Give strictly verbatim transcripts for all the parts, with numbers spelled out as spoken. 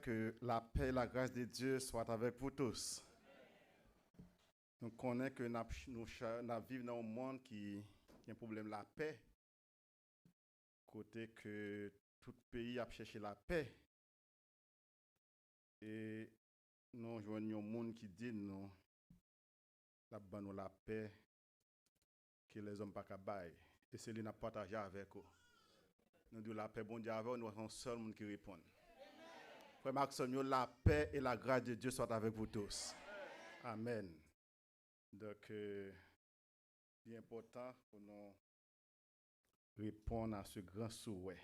Que la paix et la grâce de Dieu soient avec vous tous. Nou konnen ke n ap, nou cha-, n ap viv nan yon mond ki gen pwoblèm lapè, kote ke tout peyi ap chèche lapè. E nou jwenn yon moun ki di nou, l ap ban nou lapè ke lèzòm pa ka bay. E se li n ap pataje avèk ou. Nou di w lapè Bondye avè w, nou wè se yon sèl moun ki reponn. Frè m ak sè m yo, la paix et la grâce de Dieu soient avec vous tous. Amen. Donk, euh, li enpòtan pou nou reponn a se gran souwè.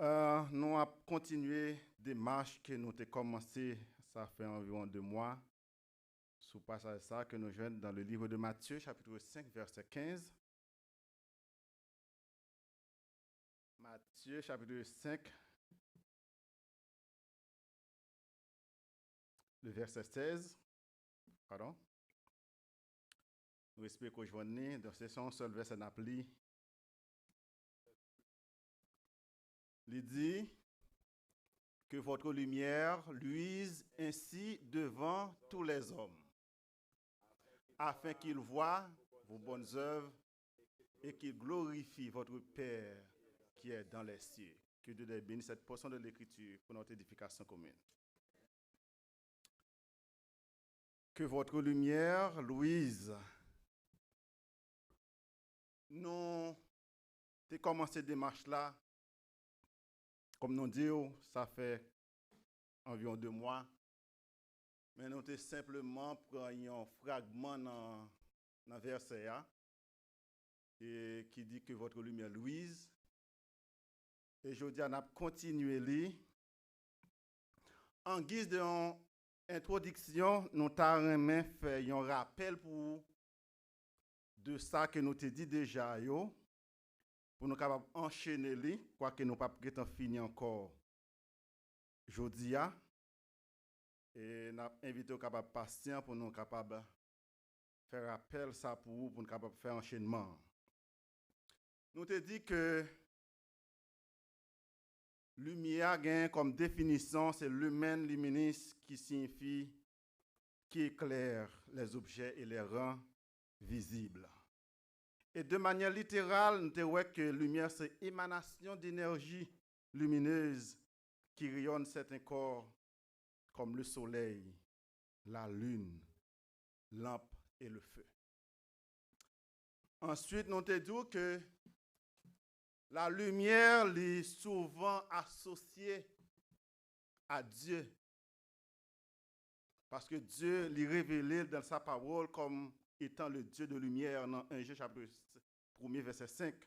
Euh, nou ap kontinye demach ke nou te kòmanse, sa fè anviwon de mwa, sou pasaj sa ke nou jwenn dans le livre de Matthieu, chapitre cinq, verset quinze. Matthieu, chapitre cinq, le verset seize. Pardon. Nou espere ke w jwenn li. Donk, se yon sèl vèsè n ap li. Li di, Que votre lumière luise ainsi devant tous les hommes, afin qu'ils voient vos bonnes œuvres et qu'ils glorifient votre Père qui est dans les cieux. Que Dieu bénisse cette portion de l'Écriture pour notre édification commune. Que votre lumière luise. Nou te kòmanse demach la, kòm nou di w, sa fè anviwon de mwa, men nou te senpleman pran yon fragman nan, nan vèsè a, e ki di que votre lumière luise. E jodi a, n ap kontinye li. An giz de yon entwodiksyon, nou ta renmen fè yon rapèl pou ou de sa ke nou te di deja yo, pou nou kapab anchene li, kwake nou p ap gentan fini ankò jodi a. E n ap envite w kapab pasyan pou nou kapab fè rapèl sa pou ou, pou n kapab fè anchenman an. Nou te di ke limyè a genyen kòm definisyon, se lumen luminis, ki siyifi qui éclaire les objets et les rend visibles. E de manyè literal, nou te wè ke limyè se emanasyon denèji liminez ki reyonn sèten kò kòm le soleil, la lune, lampe et le feu. Answit, nou te di w ke la limyè li souvan asosye a Dye. Paske Dye li revele l dans sa parole comme étant le Dieu de lumière nan en Jean chapitre premye vèsè senk.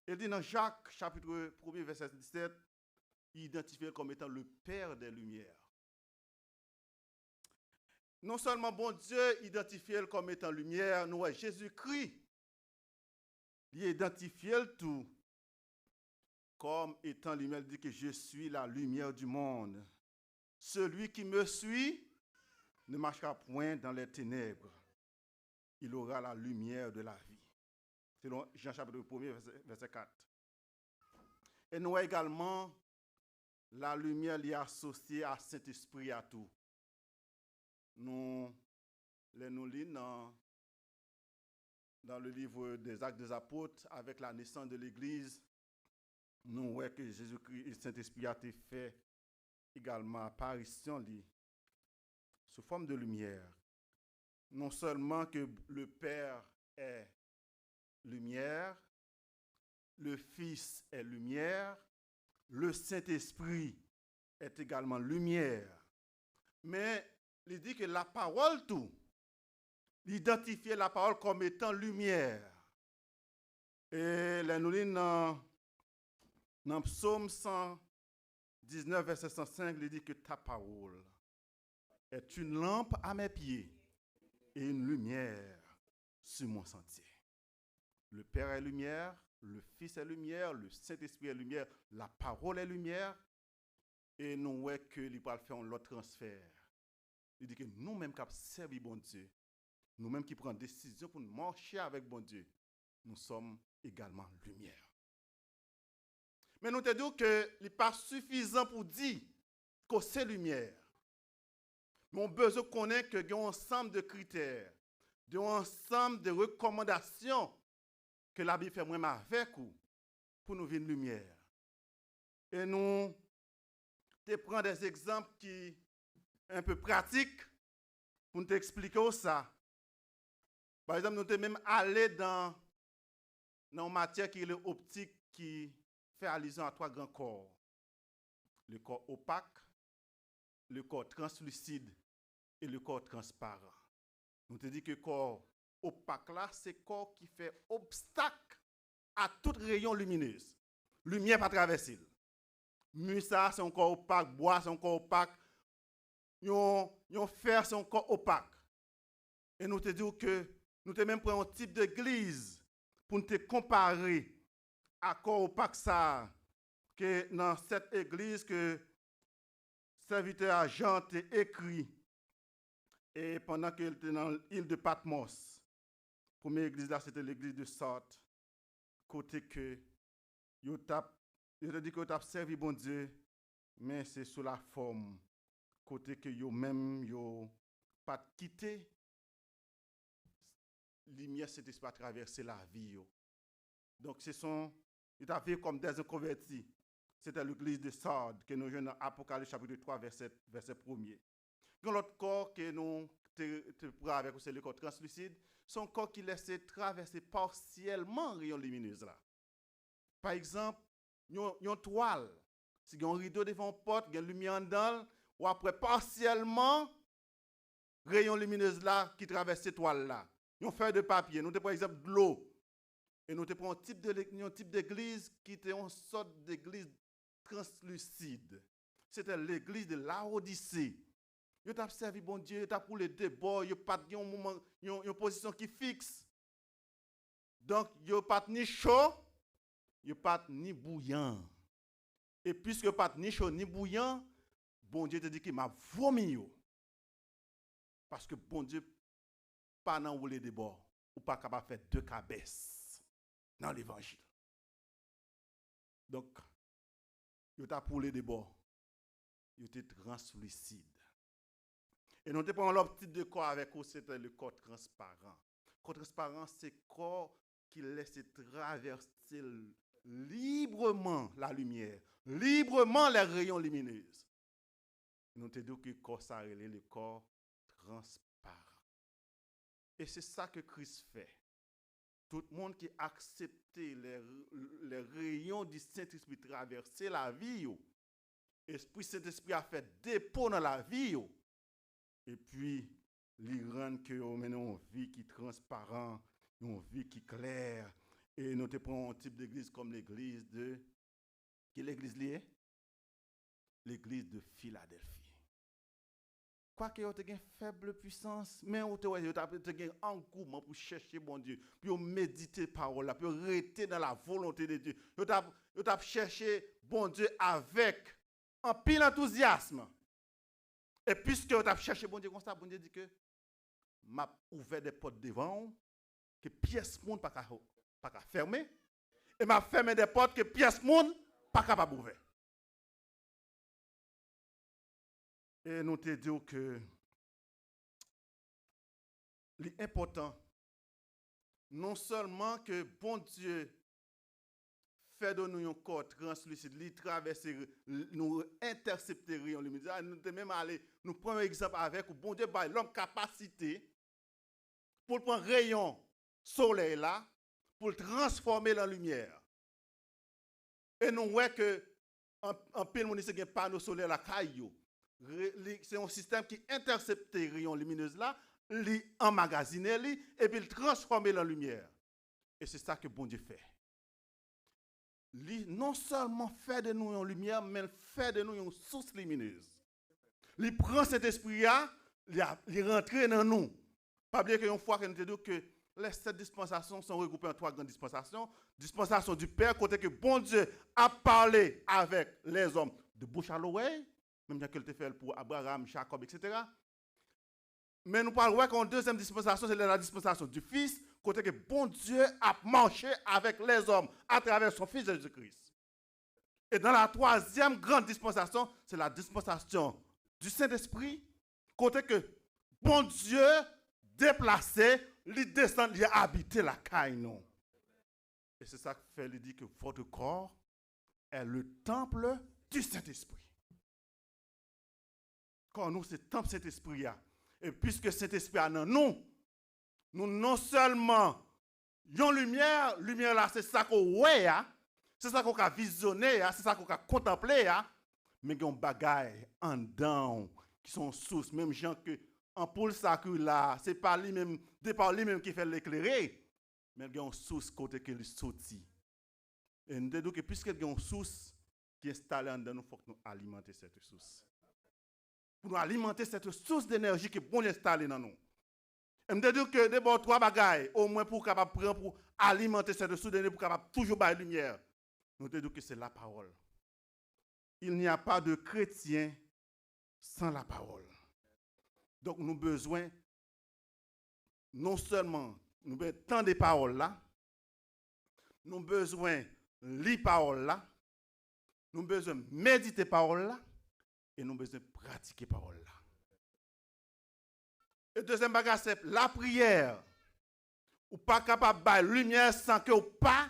E li di nan Jak chapitre premye vèsè disèt, li idantifye l kòm etan le Père des Lumières. Non sèlman Bondye idantifye l kòm etan limyè, nou wè Jezikri, li idantifye l tou kòm etan limyè, li di ke je suis la lumière du monde. Celui qui me suit ne marchera point dans les ténèbres. Il aura la lumière de la vie. Selon Jan chapitre premye, vèsè, vèsè kat. E nou wè egalman, la limyè li asosye a Sentespri a tou. Nou, lè nou li nan, dans le livre des Actes des Apôtres, avec la naissance de l'Église, nou wè ke Jezikri, Sentespri a te fè egalman aparisyon li sou fòm de limyè. Non sèlman ke le Père est lumière, le Fils est lumière, le Saint-Esprit est également lumière. Men, li di ke lapawòl tou, li idantifye lapawòl kòm etan limyè. E lè nou li nan, nan Psaume cent dix-neuf, verset cent cinq, li di ke ta parole est une lampe à mes pieds et une lumière sur mon sentier. Le Père est lumière, le Fils est lumière, le Saint-Esprit est lumière, la parole est lumière. E nou wè ke li pral fè yon lòt transfè. Li di ke nou menm k ap sèvi Bondye, nou menm ki pran desizyon pou n mache avèk Bondye, nous sommes également lumière. Men nou te di w ke li pa sifizan pou di ke w se limyè. Men w bezwen konnen ke gen yon ansanm de kritè, gen yon ansanm de rekòmandasyon ke Labib fè mwen menm avèk ou pou nou vin limyè. E nou te pran de egzanp ki enpe pratik pou n te eksplike w sa. Pa egzanp, nou te menm ale dan, nan yon matyè ki rele optik, ki fè alizyon a twa gran kò. Le corps opaque, le corps translucide et le corps transparent. Nou te di ke kò opak la, se kò ki fè obstak a tout reyon liminez. Limyè pa travèse l. Mi sa, se yon kò opak, bwa, se yon kò opak, yon, yon fè, se yon kò opak. E nou te di w ke nou te menm pran yon tip de egliz pou n te konpare a kò opak sa a, ke nan sèt egliz ke sèvitè a Jan te ekri, e pandan ke l te nan il de Patmos. Premye egliz la, se te legliz de Sard, kote ke yo t ap, yo te di ke yo t ap sèvi Bondye, men se sou la fòm, kote ke yo menm, yo pa t kite limyè Sentespri a travèse lavi yo. Donk, se son, yo t ap viv kòm dè enkonvèti. Se te legliz de Sard ke nou jwenn nan Apokalips chapit twa, vèsè, vèsè premye. Gen lòt kò ke nou te, te pran avèk ou, se le kò translisid. Se yon kò ki lèse travèse pasyèlman reyon liminez la. Pa egzanp, yon, yon twal. Si gen yon rido devan yon pòt, gen limyè anndan l, w ap wè pasyèlman reyon liminez la ki travèse twal la. Yon fèy de papye, nou te pran egzanp dlo. E nou te pran yon tip de, yon tip degliz ki te yon sòt degliz translisid. Se te legliz de Lawodise. Yo t ap sèvi Bondye, yo t ap woule de bò, yo pa t gen yon moman, yon, yon pozisyon ki fiks. Donk, yo pa t ni cho, yo pa t ni bouyan. E piske yo pa t ni cho ni bouyan, Bondye te di ke m ap vomi yo. Paske Bondye pa nan woule de bò. Ou pa kapab fè de kabès nan levanjil. Donk, yo t ap woule de bò. Yo te translisid. E nou te pran lòt tip de kò avèk ou, se te le kò transparan. Kò transparan, se kò ki lèse travèse libreman la limyè, libreman les rayons lumineux. Nou te di w ke kò sa rele le kò transparan. E se sa ke Kris fè. Tout moun ki aksepte les, les rayons du Saint-Esprit travèse lavi yo, Espri Sentespri a fè depo nan lavi yo, epi li rann ke yo mennen yon vi ki transparan, yon vi ki klè. E nou te pran yon tip legliz kòm legliz de, ki legliz li ye? Legliz de Filadèlfi. Kwake yo te gen fèb pwisans, men ou te wè yo t ap, te gen angouman pou chèche Bondye, pou yo medite pawòl la, pou yo rete nan la volonte de Dye. Yo t ap, yo t ap chèche Bondye avèk anpil antouzyasm. E piske yo t ap chèche Bondye konsa, Bondye di ke m ap ouvè de pòt devan w ke pyès moun pa ka, pa ka fèmen, e m ap fèmen de pòt ke pyès moun pa kapab ouvè. E nou te di w ke li enpòtan non sèlman ke Bondye fè de nou yon kò translisid, li travèse, nou entèsepte reyon limyè. Nou te menm ale, nou pran yon egzanp avèk ou, Bondye bay lòm kapasite pou l pran reyon solèy la, pou l transfòme l an limyè. E nou wè ke an, anpil moun isit gen pano solè lakay yo. Re-, li, se yon sistèm ki entèsepte reyon liminez la, li anmagazinen li, epi l transfòme l an limyè. E se sa ke Bondye fè. Li non sèlman fè de nou yon limyè, men l fè de nou yon sous liminez. Li pran Sentespri a, li a, li rantre nan nou. Pa bliye ke yon fwa ke nou te di w ke les sept dispensations sont regroupées en trois grandes dispensations. Dispensasyon di Pè, kote ke Bondye ap pale avèk lèzòm de bouch a lorèy, menm jan ke l te fè l pou Abraram, Jakòb, etsetera. Men nou pral wè ke yon dezyèm dispansasyon, se la dispensasyon di Fis, kote ke Bondye ap mache avèk lèzòm atravè son Fis Jezi Kris. Et dans la troisième grande dispensation, c'est la dispensation du Saint-Esprit, kote ke Bondye deplase, li desann, li abite lakay nou. E se sa k fè li di ke votre corps est le temple du Saint-Esprit. Kò nou se tanp Sentespri a. E piske Sentespri a nan nou, nou non sèlman yon limyè, limyè la se sa ke w wè a, se sa ke w ka vizyonnen a, se sa ke w ka kontanple a, men gen yon bagay anndan w ki se yon sous, menm jan ke anpoul sa ki la, se pa li menm, de pa li menm ki fè l eklere, men gen yon sous kote ke li soti. E nou te di w ke piske gen yon sous ki enstale anndan nou, fòk nou alimante sèt sous. Pou nou alimante sèt sous denèji ke Bondye enstale nan nou. E m te di w ke de ba w twa bagay, omwen pou w kapab pran pou alimante sèt sous denèji pou w kapab toujou bay limyè. Nou te di w ke se lapawòl. Il n'y a pas de chrétien sans la parole. Donk nou bezwen non sèlman nou bezwen tande pawòl la, nou bezwen li pawòl la, nou bezwen medite pawòl la, e nou bezwen pratike pawòl la. E dezyèm bagay, se lapriyè. Ou pa kapab bay limyè san ke w pa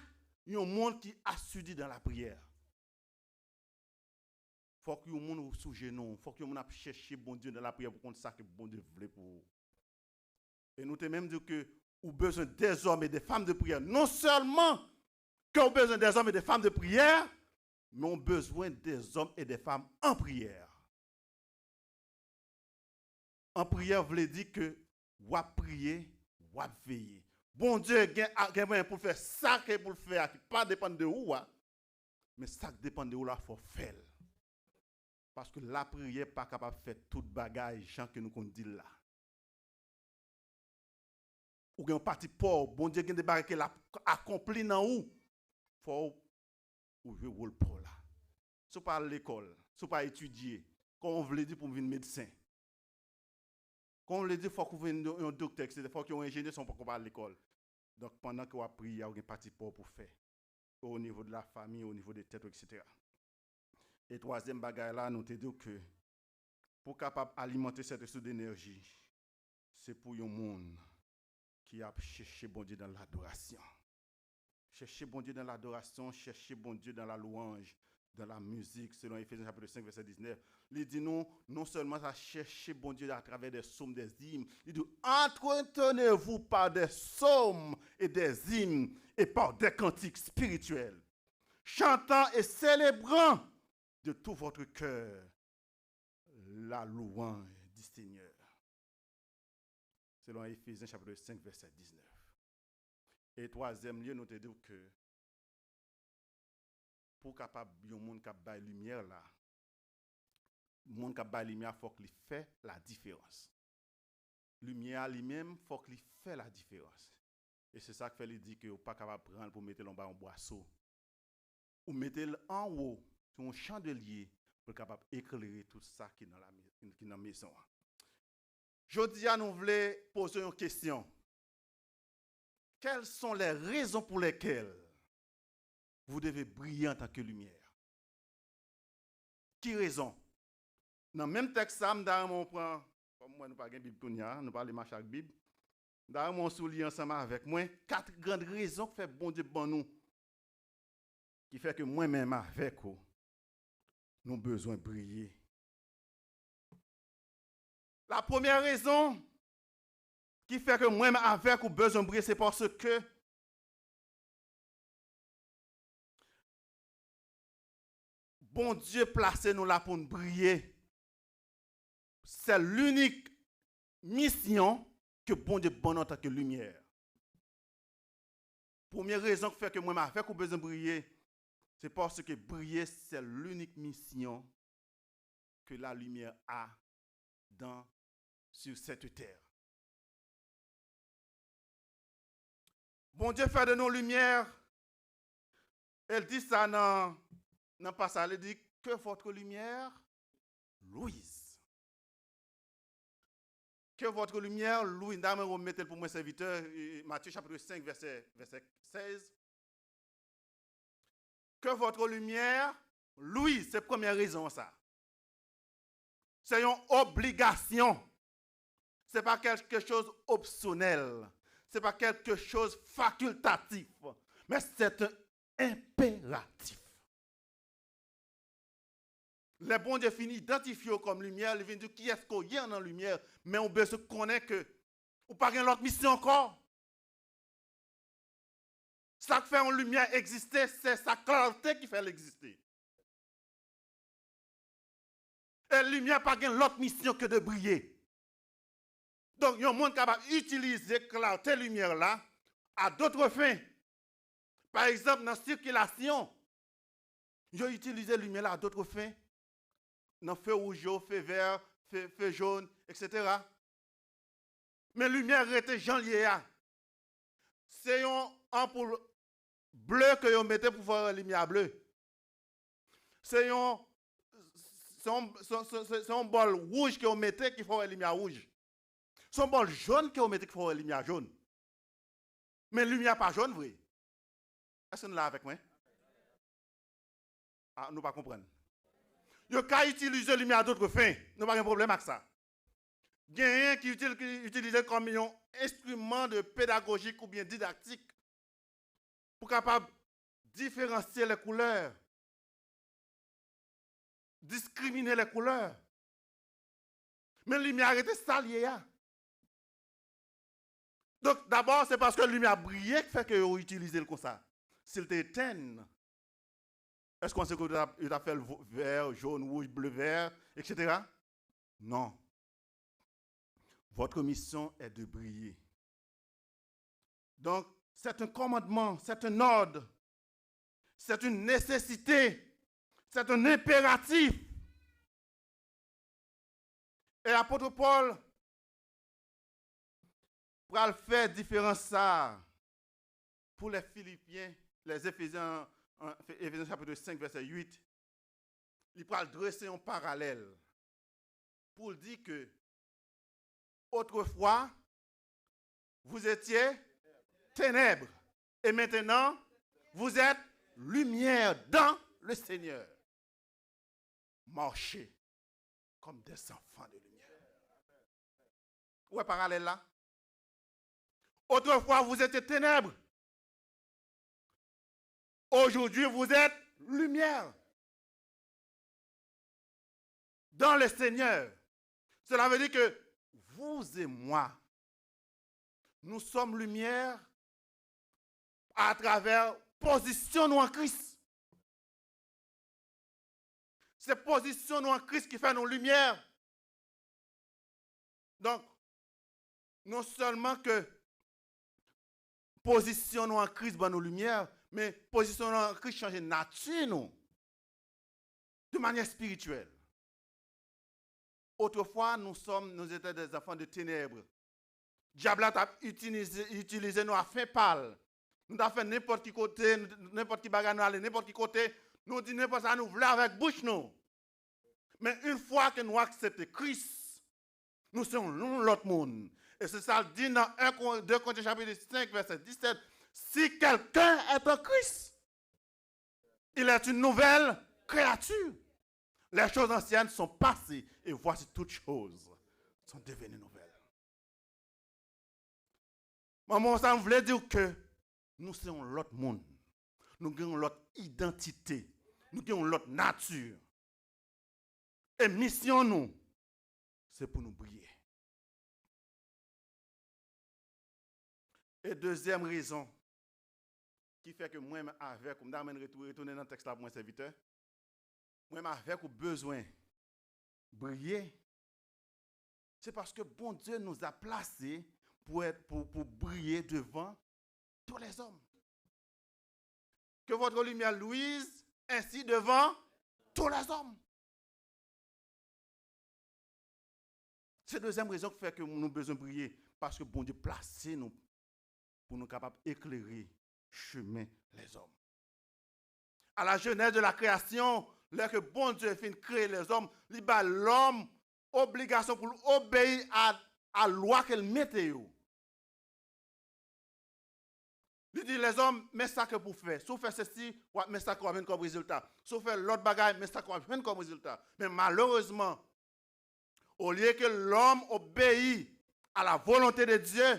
yon moun ki asidi dan lapriyè. Fòk yon moun ou sou jenou, fòk yon moun ap chèche Bondye nan lapriyè pou konn sa ke Bondye vle pou ou. E nou te menm di ke ou bezwen dèzòm e de fanm de priyè. Non sèlman ke ou bezwen dèzòm e de fanm de priyè, men ou bezwen dèzòm e de fanm an priyè. An priyè vle di ke w ap priye, w ap veye. Bondye gen, gen mwayen pou l fè sa ke pou l fè a ki pa depann de ou a, men sa k depann de ou la, fò w fè l. Paske lapriyè pa kapab fè tout bagay jan ke nou konn di l la. Ou gen yon pati pa w, Bondye gen de bagay ke l ap akonpli nan ou. Fò w, ou jwe wòl pa w la. Si w pa al lekòl, si w pa etidye, kòman w vle di pou w vin medsen? Kòman w vle di fòk ou vin yon, yon doktè, etsetera, fòk yon enjenyè, san w poko pa al lekòl? Donk, pandan ke w ap priye a, ou gen pati pa w pou fè. O nivo de la famiy, o nivo de tèt ou, etsetera. E twazyèm bagay la, nou te di w ke pou w kapab alimante sèt sous denèji, se pou yon moun ki ap chèche Bondye nan ladorasyon. Chèche Bondye nan ladorasyon, chèche Bondye nan la louanj, nan la mizik, selon Efezyen chapit senk, vèsè diznèf. Li di nou, non sèlman sa, chèche Bondye atravè des psaumes, des hymnes. Li di, entretenez-vous par des psaumes et des hymnes et par des cantiques spirituels, chantant et célébrant de tout votre cœur la louange du Seigneur. Selon Efezyen chapit senk, vèsè diznèf. E twazyèm lye, nou te di w ke pou w kapab yon moun k ap bay limyè la, moun k ap bay limyè a, fòk li fè la diferans. Limyè a li menm, fòk li fè la diferans. E se sa k fè li di ke ou pa kapab pran l pou mete l anba yon bwaso. Ou mete l anwo, sou yon chandelye, pou l kapab eklere tout sa ki nan la, ki nan mezon an. Jodi a, nou vle poze yon kesyon. Quelles sont les raisons pour lesquelles vous devez briller en tant que lumière? Ki rezon? Nan menm tèks sa, m ta renmen w pran, kòm mwen nou pa gen Bib kounye a, nou pa le mache ak Bib, m ta renmen w sou li ansanm avèk mwen, kat gran rezon k fè Bondye ban nou, ki fè ke mwen menm avèk ou, nou bezwen briye. La premyè rezon ki fè ke mwen menm avèk ou bezwen briye, se paske Bondye plase nou la pou n briye. Se linik misyon ke Bondye ban nou antanke limyè. Premye rezon ki fè ke mwen avèk ou bezwen briye, se paske briye se linik misyon que la lumière a dans, sur cette terre. Bondye fè de nou limyè. E l di sa nan, nan pasaj, li di, que votre lumière luise. Que votre lumière luise. Dayè, mwen remete l pou mwen, sèvitè, e, Matye chapit senk, vèsè, vèsè sèz. Que votre lumière Lwiz, se premyè rezon an sa. Se yon obligasyon. Se pa quelque chose optionnel. Se pa quelque chose facultatif. Men c'est un impératif. Lè Bondye fin idantifye w kòm limyè, li vin di w kiyès ke w ye nan limyè, men w bezwen konnen ke ou pa gen lòt misyon ankò. Sa k fè yon limyè egziste, se sa klate ki fè l egziste. E limyè pa gen lòt misyon ke de briye. Donk, yon moun kapab itilize klate limyè la à d'autres fins. Pa egzanp, nan sikilasyon, yo itilize limyè la à d'autres fins. Nan fe wouj yo, fe vè, fe, fe jòn, etsetera. Men limyè rete jan l ye a. Se yon anpoul ble ke yo mete pou fè limyè a ble. Se yon, se yon, se, se, se, se yon bòl wouj ke yo mete ki fè w wè limyè a wouj. Se yon bòl jòn ke yo mete ki fè w wè limyè a jòn. Men limyè a pa jòn vre. Èske nou la avèk mwen? Ah, nou pa konprann. Yo ka itilize limyè à d'autres fins. Nou pa gen pwoblèm ak sa. Genyen ki itil-, ki itilize l kòm yon enstriman de pedagojik oubyen didaktik pou kapab diferansye lè koulè, diskrimine lè koulè. Men limyè a rete sa l ye a. Donk, dabò, se paske limyè a briye ki fè ke yo itilize l konsa. Si l te etenn, èske w panse ke yo t ap, yo t ap fè l vo-, vè, jòn, wouj, ble, vè, etsetera? Non. Votre mission est de briller. Donc, c'est un commandement, c'est un ordre, c'est une nécessité, c'est un impératif. E apot Pòl pral fè diferans sa a pou lè Filipyen, lè Efezyen, an, Efezyen chapit senk, vèsè uit. Li pral drese yon paralèl pou l di ke autrefois, vous étiez ténèbres, et maintenant, vous êtes lumière dans le Seigneur. Marchez comme des enfants de lumière. Ou wè paralèl la? Autrefois, vous étiez ténèbres. Aujourd'hui, vous êtes lumière dans le Seigneur. Cela veut dire que vous et moi, nous sommes lumière à travers pozisyon nou an Kris. Se pozisyon nou an Kris ki fè nou limyè. Donk, non sèlman ke pozisyon nou an Kris ban nou limyè, men pozisyon nou an Kris chanje nati nou de manière spirituelle. Autrefois, nous sommes, nous étions des enfants de ténèbres. Dyab la t ap itilize, itilize nou a fen pa l. Nou t ap fè nenpòt ki kote, nenpòt ki bagay, nou ale nenpòt ki kote, nou di nenpòt sa nou vle avèk bouch nou. Men yon fwa ke nou aksepte Kris, nou se yon lòt moun. E se sa l di nan en Ko-, de Korentyen chapit senk, vèsè disèt, si quelqu'un est en Christ, il est une nouvelle créature. Les choses anciennes sont passées et voici toutes choses sont devenues nouvelles. Manman, sa m vle di w ke nou se yon lòt moun. Nou gen yon lòt idantite. Nou gen yon lòt nati. E misyon nou, se pou nou briye. E dezyèm rezon ki fè ke mwen menm avèk ou, m ta renmen retou-, retounen nan tèks la pou mwen, sèvitè. Mwen menm avèk ou bezwen briye, se paske Bondye nous a placés pour être, pour, pour briller devant tous les hommes. Que votre lumière luise ainsi devant tous les hommes. Se dezyèm rezon ki fè ke nou bezwen briye, paske Bondye plase nou pou nou kapab eklere chemen lèzòm. À la genèse de la création, lè ke Bondye fin kreye lèzòm, li bay lòm obligasyon pou l obeyi a, a lwa ke l mete yo. Li di, lèzòm, men sa ke pou fè. Si w fè sesi, w ap men sa ke w ap jwenn kòm rezilta. Si w fè lòt bagay, men sa ke w ap jwenn kòm rezilta. Men malerezman, olye ke lòm obeyi a la volonte de Dye,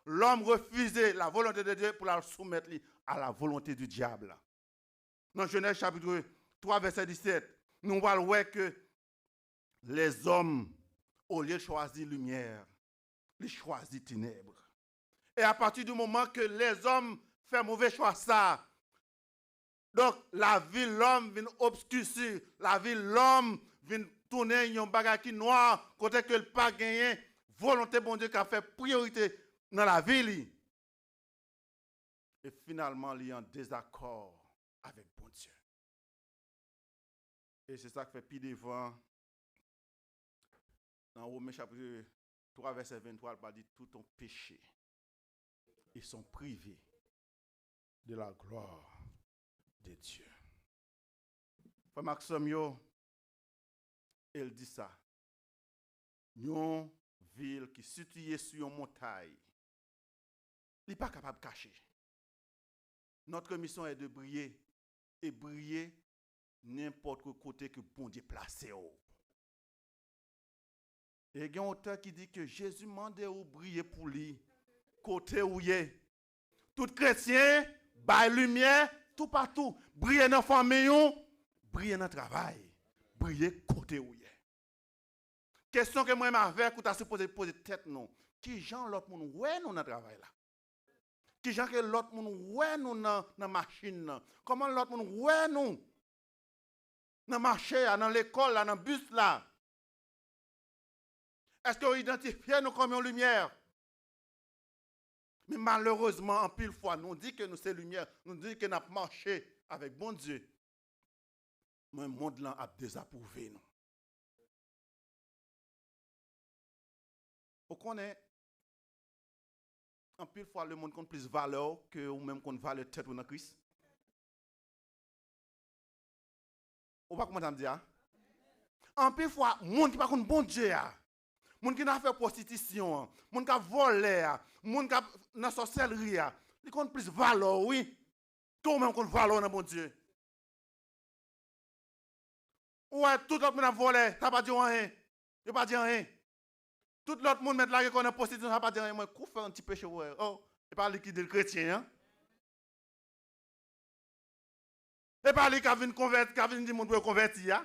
lòm refize la volonte de Dye pou l al soumèt li a la volonte di dyab. Nan Jenèz chapit twa, vèsè disèt, nou pral wè ke lèzòm, olye l chwazi limyè, li chwazi tenèb. E apati di moman ke lèzòm fè move chwa sa, donk, lavi lòm vin obskisi, lavi lòm vin tounen yon bagay ki nwa, kote ke l pa genyen volonte Bondye k ap fè priyorite nan lavi li. E finalman, li an dezakò avèk Bondye. E se sa k fè pi devan, nan Women chapit twa, vèsè venntwa, l pa di, tout ont péché et sont privés de la gloire de Dieu. Frè m ak sè m yo, e l di sa, yon vil ki sitiye sou yon montay, li pa kapab kache. Notre mission est de briller, e briye nenpòt kote ke Bondye plase w. E gen otè ki di ke Jezi mande w briye pou li kote w ye. Tout kretyen, bay limyè toupatou. Briye nan fanmi w, briye nan travay, briye kote w ye. Kesyon ke mwen menm avèk ou ta sipoze poze tèt nou, ki jan lòt moun wè nou nan travay la? Ki jan ke lòt moun wè nou nan, nan machin nan? Kòman lòt moun wè nou nan mache a, nan lekòl la, nan bis la? Èske yo idantifye nou kòm yon limyè? Men malerezman, anpil fwa, nou di ke nou se limyè, nou di ke n ap mache avèk Bondye. Men mond lan ap dezapwouve nou. Ou konnen, anpil fwa, lemonn konn plis valè w ke ou menm konn valè tèt ou nan Kris. Ou pa konprann sa m di a? Anpil fwa, moun ki pa konn Bondye a, moun ki nan afè pwostitisyon an, moun k ap vòlè a, moun k ap nan sòsèlri a, li konn plis valè w, wi, ke ou menm konn valè w nan Bondye. Ou wè, tout lòt moun ap vòlè, sa pa di w anyen. Yo pa di anyen. Tout lòt moun mèt lage kò nan pwostitisyon, sa pa di anyen. Mwen, kou fè yon ti peche, ou wè. Oh, e pa li ki di l kretyen an. E pa li k ap vin konvèti, k ap vin di moun pou yo konvèti a.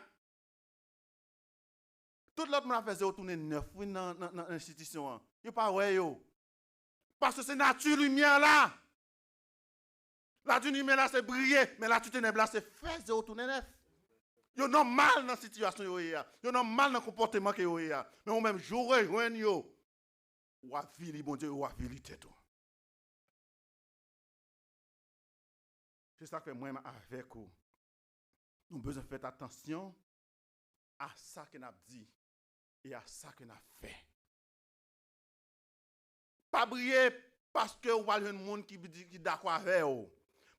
Tout lòt moun ap fè zewo tounen nèf, wi, nan, nan, nan enstitisyon an. Yo pa wè yo. Paske se nati limyè la. Nati limyè la se briye, men nati tenèb la se fè zewo tounen nèf. Yo nòmal nan sitiyasyon yo ye a. Yo nòmal nan konpòteman ke yo ye a. Men ou menm, jou w rejwenn yo, w avili Bondye, w avili tèt ou. Se sa k fè mwen menm avèk ou, nou bezwen fè atansyon a sa ke n ap di e a sa ke n ap fè. Pa briye paske w pral jwenn moun ki, ki dakò avè w.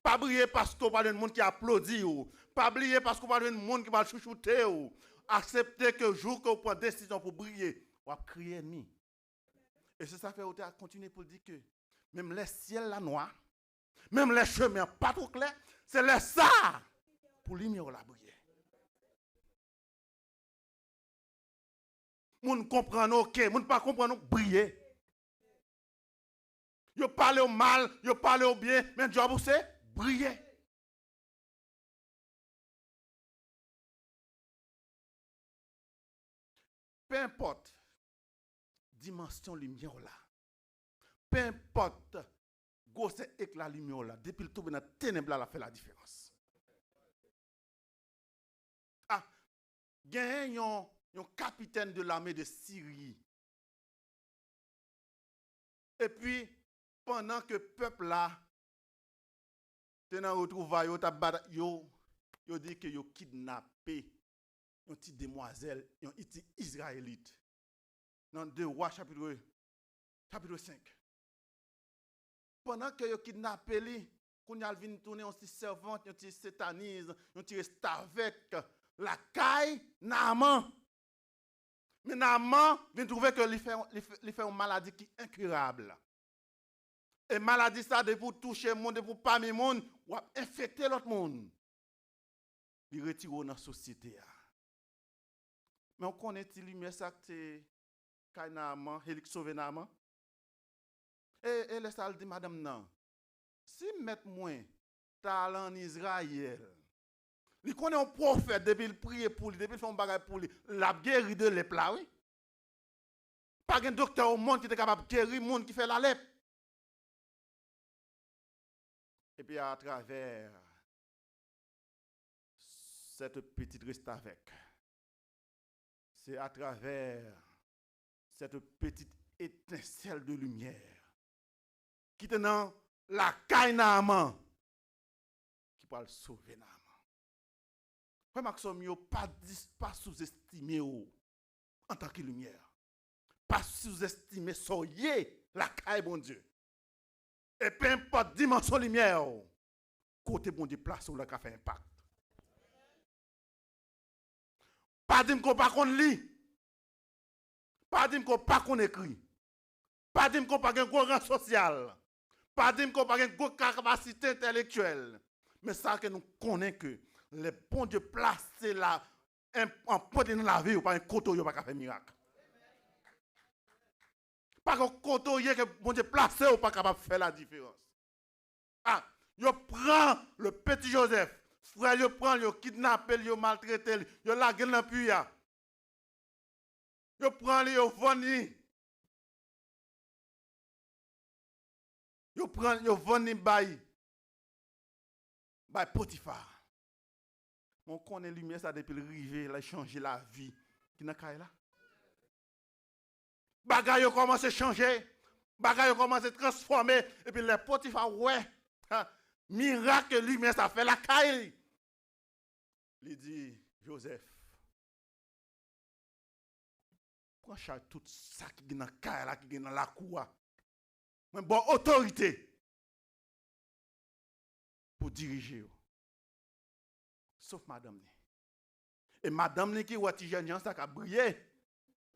Pa briye paske w pral jwenn moun ki aplodi w. Pa briye paske w pral jwenn moun ki pral chouchoute w. Aksepte ke jou ke w pran desizyon pou briye, w ap kreye ènmi. E se sa fè otè a kontinye pou l di ke menm lè syèl la nwa, menm lè chemen an pa twò klè, se lè sa a pou limyè w la briye. Moun konprann ou, oke. Moun pa konprann ou, briye. Yo pale w mal, yo pale w byen, men djòb ou se briye. Pe enpòt dimansyon limyè w la, pe enpòt gwosè ekla limyè w la, depi l tonbe nan tenèb la, l ap fè ladiferans. Ah, genyen yon, yon kapitèn de lame de Siri. Epi, pandan ke pèp la te nan retwouvay yo, t ap batay, yo, yo di ke yo kidnape yon ti demwazèl, yon ti Izrayelit. Nan De Wa, chapit, chapit senk. Pandan ke yo kidnape li, kounye a l vin tounen yon ti sèvant, yon ti sètaniz, yon ti restavèk lakay Naaman. Men Naaman vin twouve ke li fè, li fè, li fè yon maladi ki enkirab. E maladi sa, depi w touche moun, depi w pami moun, w ap enfekte lòt moun. Li retire w nan sosyete a. Men w konnen ti limyè sa k te kay Naaman, e li k sove Naaman? E, e lè sa l di madanm nan, si mèt mwen ta al ann Izrayèl, li konnen yon pwofèt, depi l priye pou li, depi l fè yon bagay pou li, l ap geri de lèp la, wi. Pa gen doktè o mond ki te kapab geri moun ki fè lalèp. Epi atravè cette petite restavèk, se atravè cette petite étincelle de lumière ki te nan lakay Naaman ki pral sove Naaman. Frè m ak sè m yo, pa dis-, pa souzestime w antanke limyè. Pa souzestime sa w ye lakay Bondye. E pe enpòt dimansyon limyè w, kote Bondye plase w la ka fè enpak. Pa di m ke w pa konn li. Pa di m ke w pa konn ekri. Pa di m ke w pa gen gwo ran sosyal. Pa di m ke w pa gen gwo kapasite entèlektyèl. Men sa ke nou konnen ke lè Bondye plase la, en, anpwent li nan lavi w, pa gen kote w ye w pa ka fè mirak. Pa gen kote w ye ke Bondye plase w pa kapab fè la diferans. Ah, yo pran le petit Joseph, frè l yo pran l, yo kidnape l, yo maltrete l, yo lage l nan pwi a. Yo pran li, yo vann li. Yo pran, yo vann li bay, bay Potifa. Mwen konnen limyè sa depi l rive, l chanje lavi ki nan kay la. Bagay yo kòmanse chanje, bagay yo kòmanse transfòme, epi lè Potifa wè, ha, mirak ke limyè sa fè lakay li, li di Joseph, pran chaj tout sa ki gen nan kay la, ki gen nan lakou a. Mwen ba w otorite pou dirije yo. Sof madanm li. E madanm li ki wè ti jènjan sa k ap briye.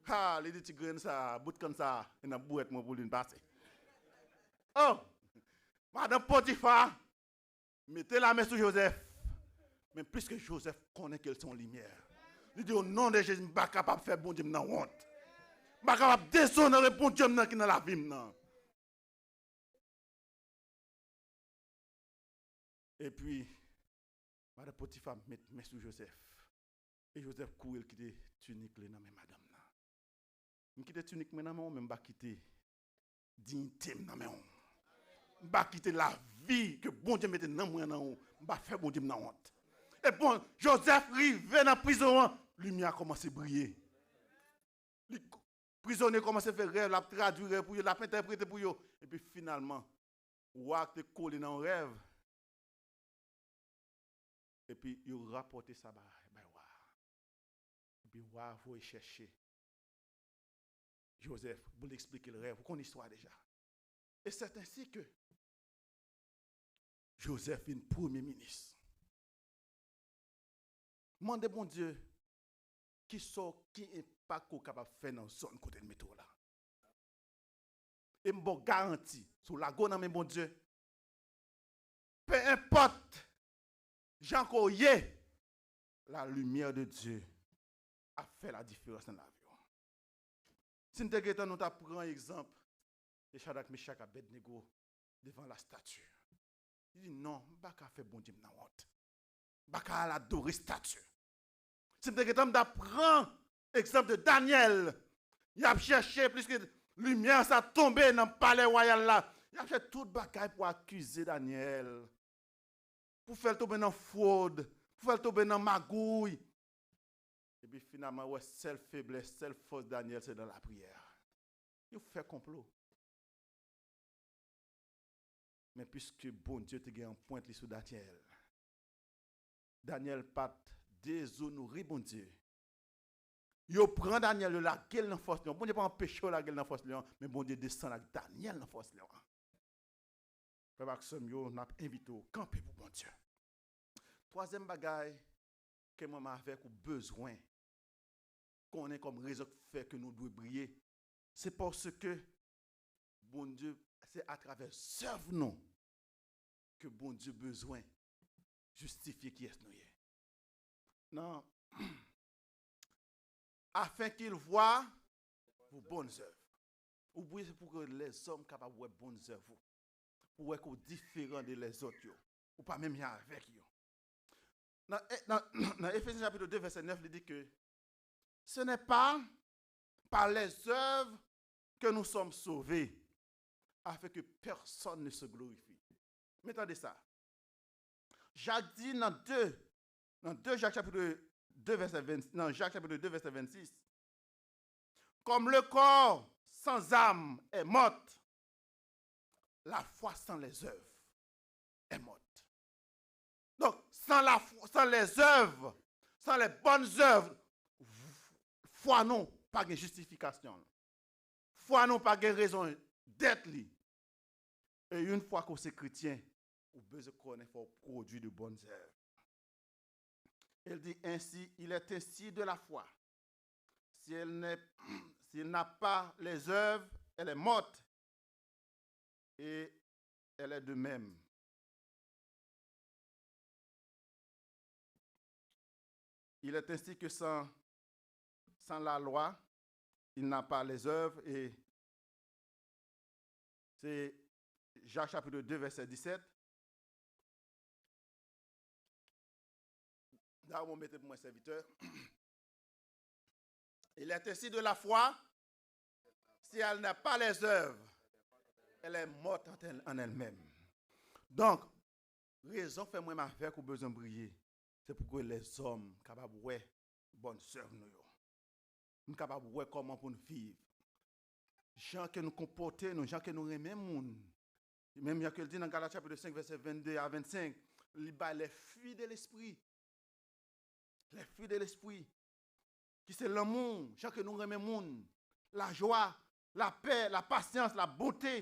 Ha, li di ti grenn sa, bout kann sa, e nan bouwèt mwen pou li n pase. Oh! Madanm Potifa mete lamen sou Joseph. Men piske Joseph konnen ke l se yon limyè, li di, o non de Jezi, m pa kapab fè Bondye m nan wont. M pa kapab dezonore Bondye m nan ki nan lavi m nan. Epi, madan Potifa met men sou Joseph. E Joseph kouri, l kite tinik li nan men madanm nan. M kite tinik mwen nan men w, men m pa kite diyite m nan men w. M pa kite lavi ke Bondye mete nan mwen nan w. M pa fè Bondye m nan wont. E bon, Joseph rive nan prizon an, limyè a kòmanse briye. Li, prizonye kòmanse fè rèv, l ap tradui rèv pou yo, l ap entèprete pou yo. Epi finalman, wa a te kole nan yon rèv. Epi yo rapòte sa bay, bay wa a. Epi wa a voye chèche Joseph pou l eksplike l rèv. Ou konn istwa a deja. E c'est ainsi que Joseph vin premye minis. Mande Bondye, ki sò, ki enpak ou kapab fè nan zòn kote l mete w la? E m ba w garanti, si w lage w nan men Bondye, pe enpòt jan ke w ye, la lumière de Dieu ap fè la diferans nan lavi w. Si n te gentan, nou ta pran egzanp de Chadrak, Mechak, Abèdnego devan la stati. Li di, non, m pa ka fè Bondye m nan wont. M pa ka al adore stati. Si m te gentan, m ta pran egzanp de Danyèl. Y ap chèche, pliske limyè sa tonbe nan palè wayal la, y ap chèche tout bagay pou akize Danyèl, pou fè l tonbe nan fwòd, pou fè l tonbe nan magouy. Epi finalman, wè sèl feblès, sèl fòs Danyèl, se nan lapriyè. Yo fè konplo. Men piske Bondye te gen anpwent li sou Danyèl, Danyèl pa t dezonore Bondye. Yo pran Danyèl, yo lage l nan fòs lyon. Bondye pa anpeche yo lage l nan fòs lyon an, men Bondye desann ak Danyèl nan fòs lyon an. Frè m ak sè m yo, n ap envite w kanpe pou Bondye. Twazyèm bagay ke mwen avèk ou bezwen konnen kòm rezon k fè ke nou dwe briye, se paske Bondye Se atravè zèv nou ke Bondye bezwen jistifye kiyès nou ye. Nan afin qu'il voie vos bonnes œuvres. Ou bouye se pou ke lèzòm kapab wè bonn zèv ou. Pou wè ke w diferan de lèzòt yo. Ou pa menm jan avèk yo. Nan, nan, nan Efesyen chapit de vèsè nèf, li di ke ce n'est pas par les œuvres que nous sommes sauvés, afin que personne ne se glorifie. Men tande sa. Jak di nan de, nan de Jak chapit de vèsè ven, nan Jak chapit de vèsè vennsis, comme le corps sans âme est mort, la foi sans les œuvres est morte. Donk, san la fwa, san lèzèv, san lèbòn zèv, fwa nou pa gen jistifikasyon. Fwa nou pa gen rezon dèt li. E yon fwa ke w se kretyen, ou bezwen konnen fò w pwodui de bonnes œuvres. El di, ainsi, il est ainsi de la foi. Si elle n'est, si elle n'a pas les œuvres, elle est morte. Et elle est de même. Il est ainsi que sans, sans la loi, il n'a pas les œuvres, et c'est Jacques chapitre deux, verset dix-sept. Dayè, mwen mete pou mwen sèvitè. Il est ainsi de la foi, si elle n'a pas les œuvres, elle est morte en elle-même. Donk, rezon fè mwen m avèk ou bezwen briye, se pou ke lèzòm kapab wè bonnes œuvres nou yo. Nou kapab wè kòman pou n viv. Jan ke nou konpòte nou, jan ke nou renmen moun. Menm jan ke l di nan Galat chapit senk, vèsè vennde a vennsenk, li bay les fruits de l'esprit. Les fruits de l'esprit. Ki se lanmou, jan ke nou renmen moun, lajwa, lapè, lapasyans, labonte,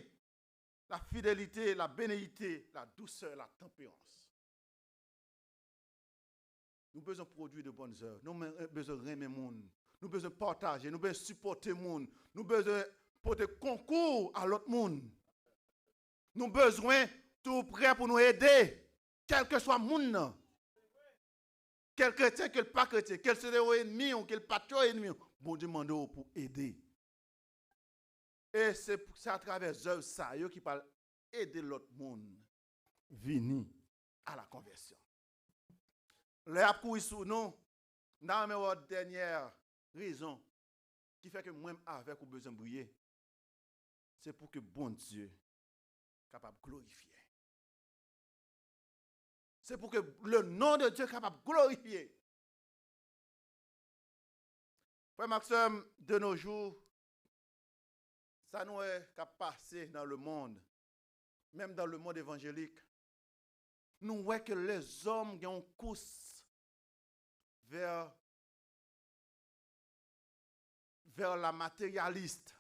lafidelite, labeneyite, ladousè, latanperans. Nou bezwen pwodui de bonnes œuvres. Nou men, eh, bezwen renmen moun. Nou bezwen pataje. Nou bezwen sipòte moun. Nou bezwen pote konkou a lòt moun. Nou bezwen toujou prè pou nou ede. Kèlkeswa moun nan. Kèl kretyen, kèl pa kretyen. Kèl se te yon ènmi w, kèl pa t yon ènmi w. Bondye mande w pou ede. E se, se atravè zèv sa yo ki pral ede lòt moun vini a la konvèsyon. Lè y ap kouri sou nou, m ta renmen wè dènyè rezon ki fè ke mwen avèk ou bezwen briye. Se pou ke Bondye kapab glorifye. Se pou ke le nom de Dieu kapab glorifye. Frè m ak sè m, de nos jours, sa nou wè k ap pase nan le monde, menm dans le monde évangélique, nou wè ke lèzòm gen yon kous vers, vers la matérialiste.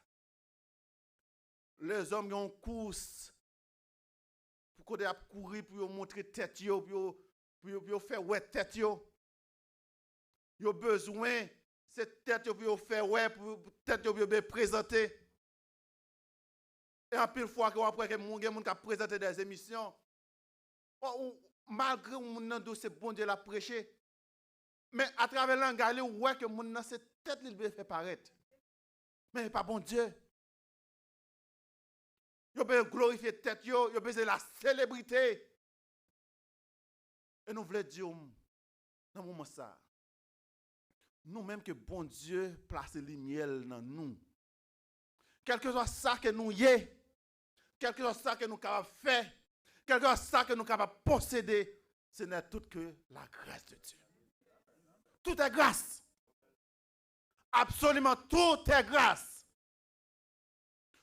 Lèzòm gen yon kous pou kote y ap kouri pou yo montre tèt yo, pou yo, pou yo, pou yo fè wè tèt yo. Yo bezwen, se tèt yo pou yo fè wè, pou, pou tèt yo pou yo byen prezante. E anpil fwa ke w ap wè ke moun, gen moun k ap prezante dè emisyon. Ou, ou, malgre moun nan di w se Bondye l ap preche, men atravè langay li, ou wè ke moun nan se tèt li l vle fè parèt. Men e pa Bondye. Yo bezwen glorifye tèt yo, yo bezwen la selebrite. E nou vle di w, nan moman sa a, nou menm ke Bondye plase limyè l nan nou, kèlkeswa sa ke nou ye, kèlkeswa sa ke nou kapab fè, kèlkeswa sa ke nou kapab posede, ce n'est tout que la grâce de Dieu. Tout est grâce. Absolument tout est grâce.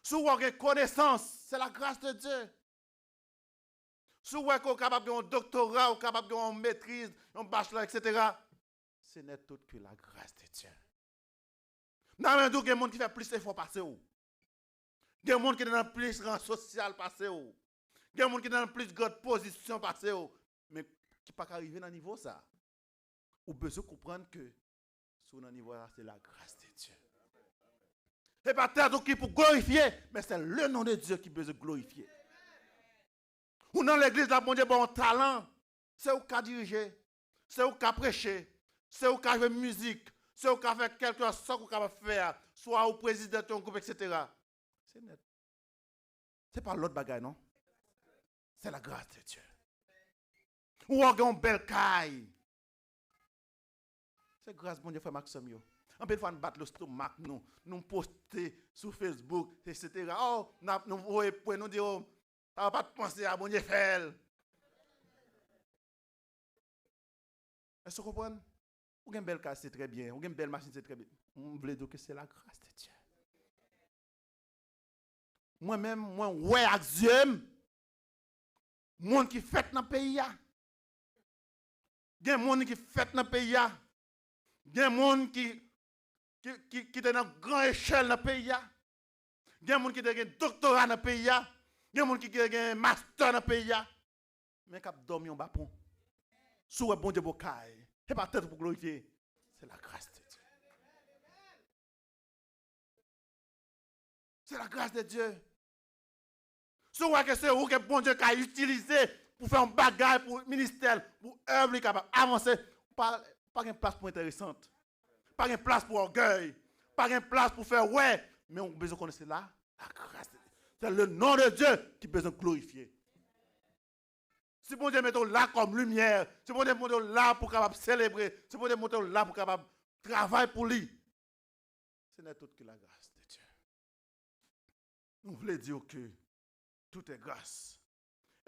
Si w gen konesans, c'est la grâce de Dieu. Si w wè ke w kapab gen yon doktora, w kapab gen yon metriz, yon bachelor, et cetera, ce n'est tout que la grâce de Dieu. Nan men tou, gen moun ki fè plis efò pase w. Gen moun ki nan plis ran sosyal pase w. Gen moun ki nan plis gran pozisyon pase w. Men ki pa ka rive nan nivo sa. Ou bezwen konprann ke si w nan nivo sa, se la grâce de Dieu. Se pa tèt ou ki pou glorifye, men se le non de Dye ki bezwen glorifye. Ou nan legliz la, Bondye ba w yon talan. Se ou k ka dirije. Se ou k ka preche. Se ou k ka jwe mizik. Se ou k ka fè kèlkeswa sa ou kapab fè a. Swa ou prezidan yon gwoup, etsetera. Se nèt. Se pa lòt bagay, non. Se la grâce de Dieu. Ou wè w gen yon bèl kay. Se gras Bondye, frè m ak sè m yo. Anpil fwa, n bat lestomak nou. Nou poste sou Facebook, etsetera. Oh, n ap, nou voye pwen, nou di, oh, sa w pa t panse a, Bondye fè l. Èske w konprann? Ou gen bèl kay, se trè byen. Ou gen bèl machin, se trè byen. M vle di w ke se la grâce de Dieu. Mwen menm, mwen wè ak zye m, moun ki fèt nan peyi a. Gen moun ki fèt nan peyi a. Gen moun ki, ki, ki, ki te nan gran echèl nan peyi a. Gen moun ki te gen doktora nan peyi a. Gen moun ki te gen mastè nan peyi a. Men k ap dòmi anba pon. Si w wè Bondye ba w kay, se pa tèt ou pou glorifye. Se la grâce de Dieu. C'est la grâce de Dieu. Si w wè ke se ou ke Bondye ka itilize pou fè yon bagay pou ministè l, pou èv li kapab avanse, pa, pa gen plas pou enteresant. Pa gen plas pou ògèy. Pa gen plas pou fè wè. Men ou bezwen konnen se la, la grâce de Dieu. C'est le nom de Dieu ki bezwen glorifye. Si Bondye mete w la kòm limyè, si Bondye mete w la pou w kapab selebre, si Bondye mete w la pou w kapab travay pou li, se nèt tout ki la grâce de Dieu. Nou vle di w ke tout est grâce.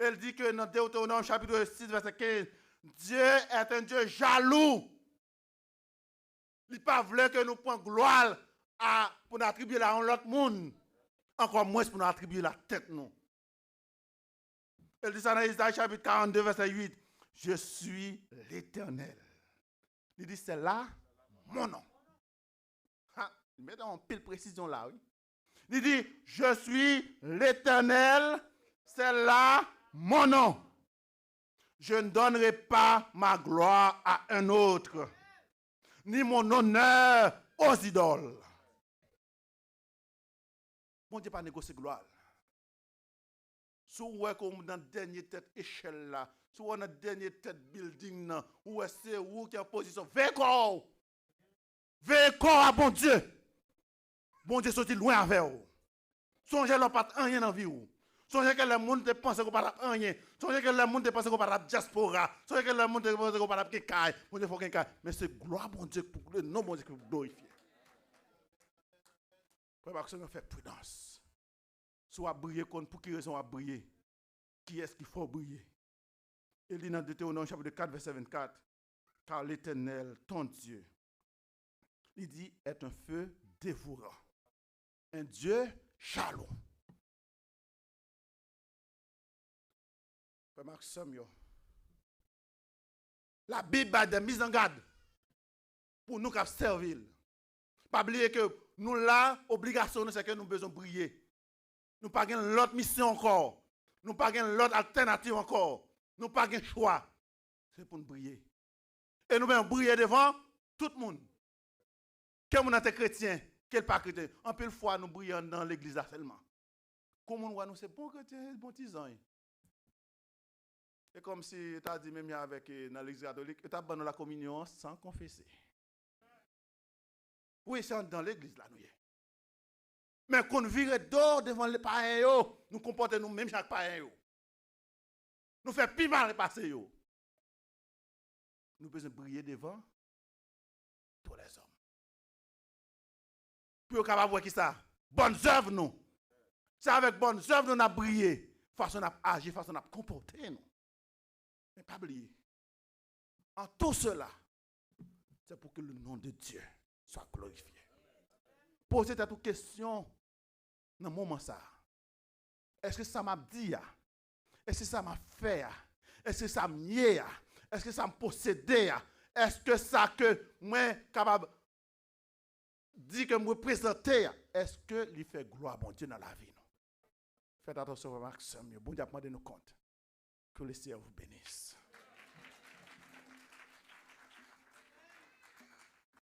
E l di ke nan Deutéronome chapitre six, verset quinze, Dieu est un Dieu jaloux. Li pa vle ke nou pran glwa l a, pou n atribye l a yon lòt moun, ankò mwens pou n atribye l a tèt nou. E l di sa nan Ezayi chapitre quarante-deux, verset huit, Je suis l'Éternel. Li di, c'est là mon nom. Ha, li mete yon pil presizyon la, wi. Li di, Je suis l'Éternel, c'est là mon nom. Je ne donnerai pas ma gloire à un autre, ni mon honneur aux idoles. Bondye pa negosye glwa l. Si w wè ke w nan dènye tèt echèl la, si w wè nan dènye tèt building nan, ou wè se ou ki an pozisyon, veye kò w. Veye kò w a Bondye. Bondye soti lwen avè w. Sonje lè w pa t anyen nan vi w. Sonje ke lè moun te panse ke w pa t ap anyen. Sonje ke lè moun te panse ke w pa t ap dyaspora. Sonje ke lè moun te panse ke w pa t ap gen kay. Bondye fè w gen kay. Men se glwa Bondye pou le non Bondye ki pou glorifye. Frè m ak sè m yo, fè pridans. Si w ap briye, konn pou ki rezon w ap briye. Kiyès ki fè w briye? E li nan Deutéronome chapitre quatre, verset vingt-quatre, Car l'Éternel, ton Dieu, li di, est un feu dévorant, un Dieu jaloux. Frè m ak sè m yo, Labib bay de mizangad pou nou k ap sèvi l. Pa bliye ke nou la, obligasyon nou, se ke nou bezwen briye. Nou pa gen lòt misyon ankò. Nou pa gen lòt altènativ ankò. Nou pa gen chwa. Se pou n briye. E nou bezwen briye devan tout moun. Ke moun nan te kretyen, ke l pa kretyen. Anpil fwa, nou briye anndan legliz la sèlman. Kou moun wè nou se bon kretyen, bon ti zanj. E kòmsi yo ta di menm jan avèk, eh, nan legliz katolik, yo ta ban nou lakominyon an san konfese. Wi, se anndan legliz la nou ye. Men kou n vire do devan le payen yo, nou konpòte nou menm jan ak payen yo. Nou fè pi mal pase yo. Nou bezwen briye devan tous les hommes. Pou yo kapab wè kisa? Bòn zèv nou. Se avèk bòn zèv nou n ap briye, fason n ap aji, fason n ap konpòte nou. Men pa bliye, en tout cela, c'est pour que le nom de Dieu soit glorifié. Poze tèt ou kesyon nan moman sa a. Èske sa m ap di a? Èske sa m ap fè a? Èske sa m ye a? Èske sa m posede a? Èske sa ke mwen kapab di ke m reprezante a, èske li fè glwa Bondye nan lavi nou? Fèt atansyon, frè m ak sè m yo. Bondye ap mande nou kont. Que le Seigneur vous bénisse.